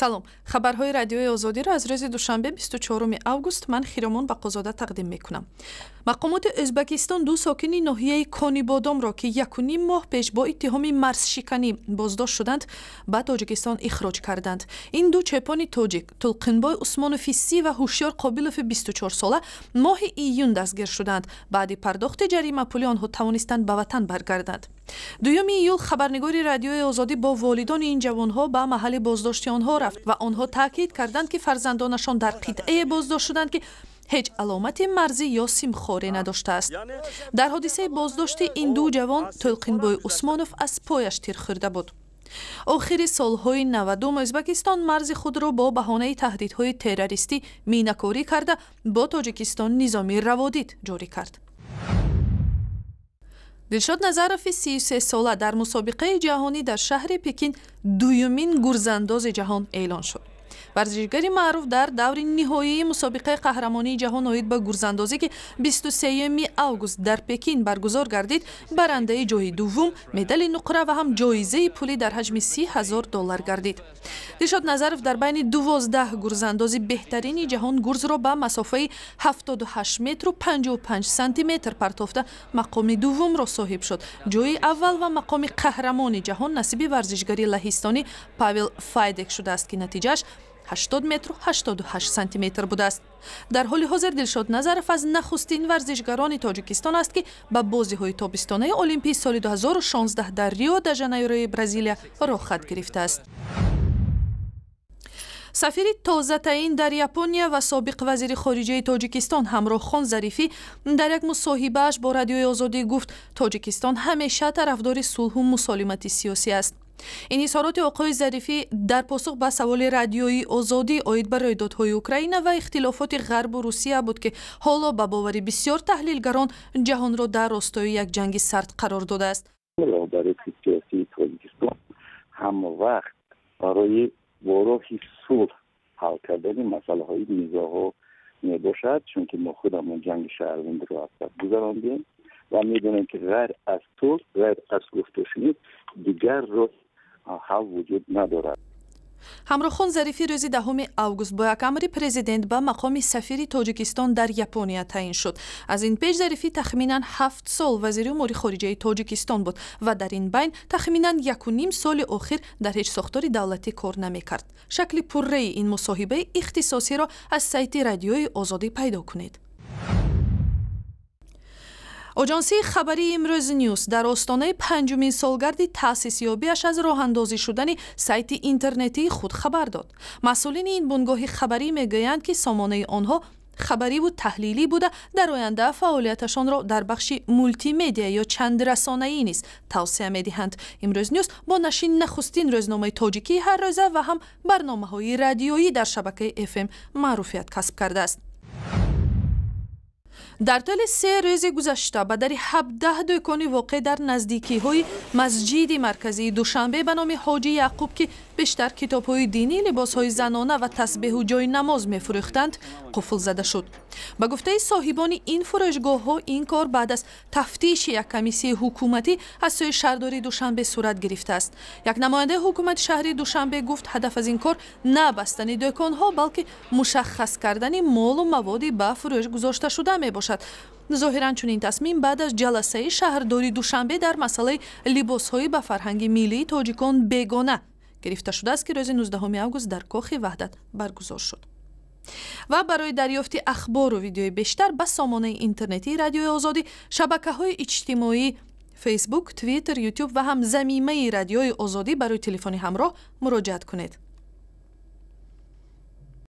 Салом, хабарҳои Радиои Озодиро аз рӯзи душанбе, 24 август, ман Хиромон Бақозода тақдим мекунам. Мақомоти Ӯзбекистон ду сокини ноҳияи Конибодомро, ки 1,5 моҳ пеш бо иттиҳоми марзшиканӣ боздошт шуданд, ба Тоҷикистон ихроҷ карданд. Ин ду чепони тоҷик, Тулқинбой Усмонови 30 ва Ҳушёр Қобилови 24 сола, моҳи июн дастгир шуданд. Баъди пардохти ҷаримапулӣ онҳо тавонистанд ба ватан баргарданд. 2 июл хабарнигори Радиои Озодӣ бо волидони ин ҷавонҳо ба маҳалли боздошти онҳо рафт ва онҳо таъкид карданд, ки фарзандонашон дар қитъае боздошт шуданд, ки ҳеҷ аломати марзӣ ё симхорӣ надоштааст. Дар ҳодисаи боздошти ин ду ҷавон Тӯлқинбой Усмонов аз пояш тир хӯрда буд. Охири солҳои 90-ум Ӯзбекистон марзи худро бо баҳонаи таҳдидҳои террористӣ минакорӣ карда, бо Тоҷикистон низоми раводид ҷорӣ кард. Дилшод Назарови 33 сола дар мусобиқаи ҷаҳонӣ дар шаҳри Пекин дуюмин гурзандози ҷаҳон эълон шуд. Варзишгари маъруф дар даври ниҳоии мусобиқаи қаҳрамонии ҷаҳон оид ба гурзандозӣ, ки 23 август дар Пекин баргузор гардид, барандаи ҷои дуввум, медали нуқра ва ҳам ҷоизаи пулӣ дар ҳаҷми 30 000 доллар гардид. Дилшод Назаров дар байни 12 гурзандози беҳтарини ҷаҳон гурзро ба масофаи 78 метру 55 сантиметр партофта, мақоми дуввумро соҳиб шуд. Ҷои аввал ва мақоми қаҳрамони ҷаҳон насиби варзишгари лаҳистонӣ Павел Файдек шудааст, ки натиҷааш 80 метру 88 сантиметр будааст. Дар ҳоли ҳозир Дилшод Назаров аз нахустин варзишгарони Тоҷикистон аст, ки ба бозиҳои тобистонаи олимпии соли 2016 дар Рио де Жанейрои Бразилия роҳхат гирифтааст. Сафири тозатаин дар Япония ва собиқ вазири хориҷаи Тоҷикистон Ҳамроҳхон Зарифӣ дар як мусоҳибааш бо Радиои Озодӣ гуфт, Тоҷикистон ҳамеша тарафдори сулҳу мусолимати сиёсӣ аст. Ин изҳороти оқои Зарифӣ дар посух ба саволи Радиои Озодӣ оид ба рӯйдодҳои Украина ва ихтилофоти Ғарбу Русия буд, ки ҳоло ба бовари бисёр таҳлилгарон ҷаҳонро дар ростои як ҷанги сард қарор додааст. Роҳбарияти сиёсии Тоҷикистон ҳама вақт барои бо роҳи сулҳ ҳал кардани масъалаҳои низоъҳо мебошад, чунки мо худамон ҷанги шаҳрвандиро аз сар гузарондем ва медонем, ки ғайр аз сулҳ, ғайр аз гуфтушунид дигар роҳ ҳал вуҷуд надорад. Ҳамроҳхон Зарифӣ рӯзи 10 август бо як амри президент ба мақоми сафири Тоҷикистон дар Япония таъин шуд. Аз ин пеш Зарифӣ тахминан 7 сол вазири умури хориҷаи Тоҷикистон буд ва дар ин байн тахминан 1,5 соли охир дар ҳеҷ сохтори давлатӣ кор намекард. Шакли пурраи ин мусоҳибаи ихтисосиро аз сайти Радиои Озодӣ пайдо кунед. Оҷонсии хабарии Имрӯз Нюс дар остонаи панҷумин солгарди таъсисёбиаш аз роҳандозӣ шудани сайти интернетии худ хабар дод. Масъулини ин бунгоҳи хабарӣ мегӯянд, ки сомонаи онҳо хабариву таҳлилӣ буда, дар оянда фаъолияташонро дар бахши мултимедиа ё чандрасонаӣ низ тавсеа медиҳанд. Имрӯз Нюс бо нашри нахустин рӯзномаи тоҷикии ҳаррӯза ва ҳам барномаҳои радиоӣ дар шабакаи ФМ маъруфият касб кардааст. Дар тӯли 3 рӯзи гузашта ба дари 17 дӯкони воқеъ дар наздикиҳои масҷиди марказии Душанбе ба номи Ҳоҷи Яъқуб, ки бештар китобҳои динӣ, либосҳои занона ва тасбеҳу ҷои намоз мефурӯхтанд, қуфл зада шуд. Ба гуфтаи соҳибони ин фурӯшгоҳҳо, ин кор баъд аз тафтиши як комиссияи ҳукуматӣ аз сӯи шаҳрдории Душанбе сурат гирифтааст. Як намояндаи ҳукумати шаҳри Душанбе гуфт, ҳадаф аз ин кор на бастани дӯконҳо, балки мушаххас кардани молу маводи ба фурӯш гузошташуда мебошад. Зоҳиран, чунин тасмим баъд аз ҷаласаи шаҳрдори Душанбе дар масъалаи либосҳои ба фарҳанги миллии тоҷикон бегона гирифта шудааст, ки рӯзи 19 август дар Кохи Ваҳдат баргузор шуд. Ва барои дарёфти ахбору видеои бештар ба сомонаи интернетии Радиои Озодӣ, шабакаҳои иҷтимоӣ Фейсбук, Твиттер, Ютуб ва ҳам замимаи Радиои Озодӣ барои телефони ҳамроҳ муроҷиат кунед.